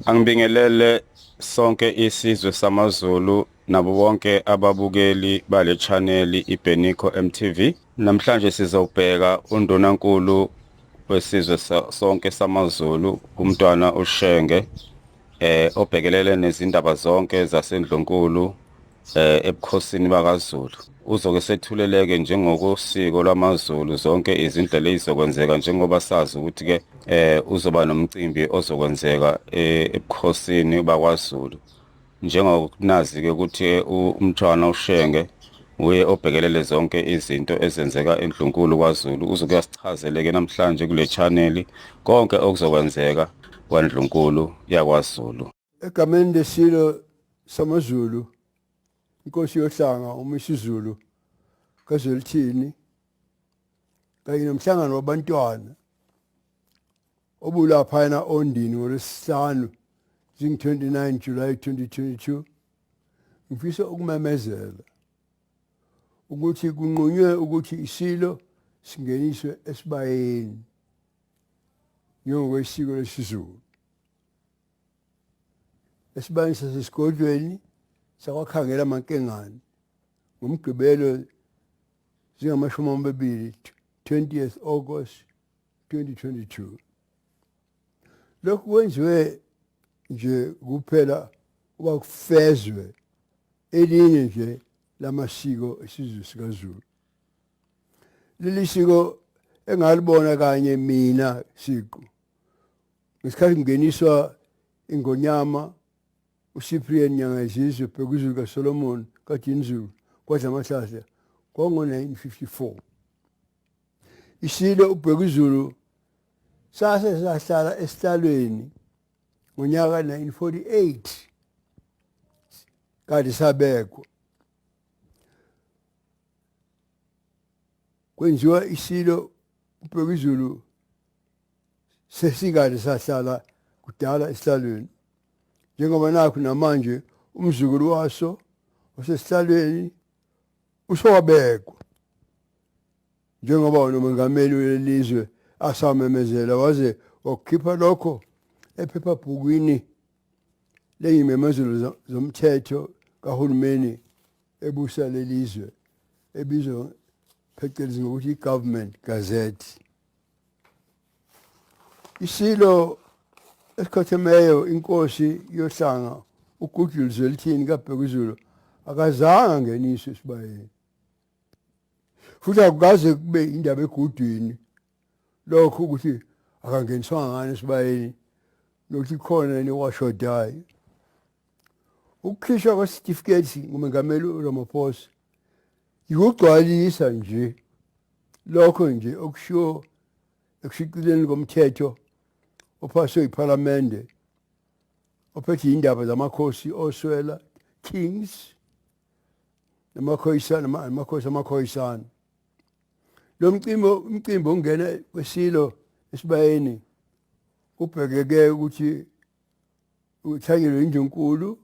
Angibingelele sonke isizwe samaZulu nabo bonke ababukeli bale channel iBenico MTV. Namhlanje sizobheka uNdunankulu wesizwe sonke samaZulu uMntwana uShenge obhekelele nezindaba zonke zasendlunkulu ebukhosini bakaZulu. Uzoke sethuleleke njengokosiko lwamaZulu zonke izindlela ezizokwenzeka njengoba sazi ukuthi ke uzoba nomcimbi ozokwenzeka ebukhosini bakwaZulu. Njengokunazi ke ukuthi uMntwana uShenge uye obhekelele zonke izinto ezenzeka endlunkulu kwaZulu. Uzoke asichazele ke namhlanje kule channel konke okuzokwenzeka kwaNdlunkulu yakwaZulu. Egameni lesilo samaZulu, inkosi yohlanga uMisuzulu kaZwelithini kanye nomhlangano wabantwana obulaphayana oNdini ngoLwesihlanu zing-29 July 2022, ngifisa ukumemezela ukuthi kunqunywe ukuthi isilo singeniswe esibayeni njengokwesiko lesiZulu. Esibayeni sasesigodlweni sakwaKhangela Amankengane ngoMgqibelo zingamashumi amabili, 20th August 2022. Lokhu kwenziwe nje kuphela uba kufezwe elinye nje lamasiko esizwe sikaZulu. Leli siko engalibona kanye mina siqu ngesikhathi kungeniswa iNgonyama uCyprian Nyangayizizwe Bhekuzulu kaSolomon kaDinizulu kwaDlamahlahla kwango-1954. Isilo uBhekuzulu sase sahlala esihlalweni ngonyaka 1948 kade sabekwa. Kwenziwa isilo uBhekuzulu sesikade sahlala kudala esihlalweni, njengoba nakho namanje umzukulu waso osesihlalweni usowabekwa njengoba nomengameli welizwe asamemezela waze wakukhipha lokho ephephabhukwini leyimemezelo zomthetho kahulumeni ebusa lelizwe ebizwa phecelezi ngokuthi i-Government Gazette. Isilo esikhothemeyo inkosi yohlanga uGoodwill Zwelithini kaBhekuzulu akazange angeniswe esibayeni, futhi akukaze kube indaba egudwini lokho ukuthi akangeniswanga ngani esibayeni nokuthi khona yini owashodayo. Ukukhishwa kwesitifiketi ngumengameli uRamaphosa yikugcwalisa nje lokho nje okushiwo ekushicileni komthetho ophaswe yiPhalamende ophethe indaba zamakhosi oswela, kings, namakhoyisana, amakhosi amakhoyisana. Lo mcimbi umcimbi ongena kwesilo esibayeni ubhekeke ukuthi uthanyelwe indlunkulu,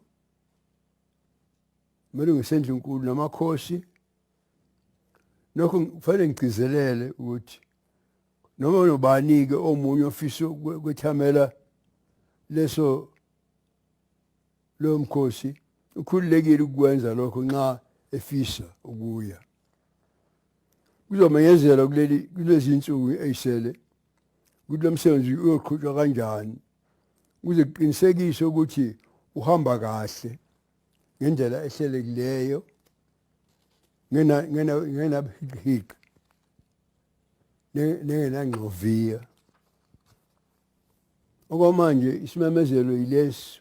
amalungu esendlunkulu namakhosi. Nokho kufanele ngigcizelele ukuthi noma nobani-ke omunye ofisa ukwethamela leso lowo mkhosi ukhululekile ukukwenza lokho nxa efisa ukuya. Kuzomenyezelwa kuleli kulezi nsuku eyisele ukuthi lo msebenzi uyoqhutshwa kanjani ukuze kuqinisekiswe ukuthi uhamba kahle ngendlela ehlelekileyo ngena ngena ngenabuhiqi nengenangxoviya. Okwamanje isimemezelo yilesi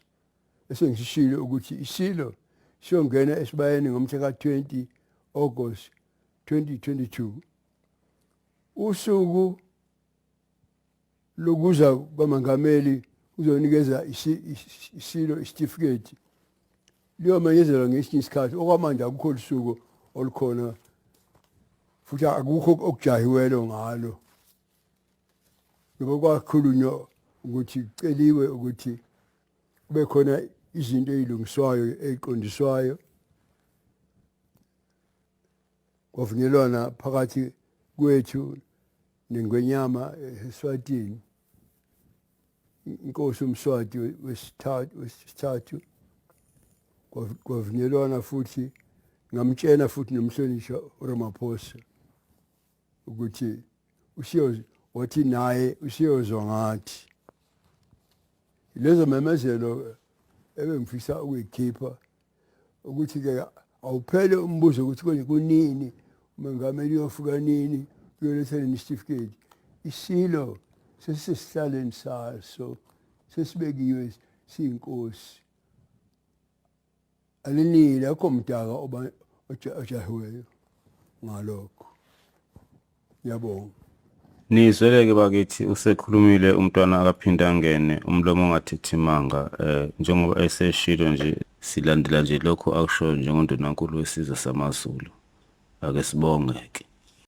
esengisishilo ukuthi isilo siyongena esibayeni ngomhla ka-20 August 2022. Usuku lokuza kwamangameli uzonikeza isilo isitifiketi liyomenyezelwa ngesinye isikhathi. Okwamanje akukho lusuku olukhona futhi akukho okujahiwelo ngalo, ngoba kwakhulunywa ukuthi kuceliwe ukuthi kube khona izinto ezilungiswayo eziqondiswayo, kwavunyelwana phakathi kwethu nengwenyama eSwatini. Inkosi uMswati wesithathu kwavunyelwana futhi ngamtshena futhi nomhlonishwa uRamaphosa ukuthi usiyo wathi naye usiyozwa ngathi lezo memezelo ebengifisa ukuyikhipha ukuthi ke awuphele umbuzo ukuthi konje kunini umengameli uyofika nini uyoletha nini isitifiketi. Isilo sesisesihlalweni saso, sesibekiwe siyinkosi, alinile, akho mdaka ojahiweyo ngalokho. Ngiyabonga. Nizweleke bakithi, usekhulumile umntwana akaphinda angene umlomo ongathethimanga, njengoba eseshilo nje, silandela nje lokho akushoyo njengondunankulu wesizwe samaZulu. Ake sibonge ke.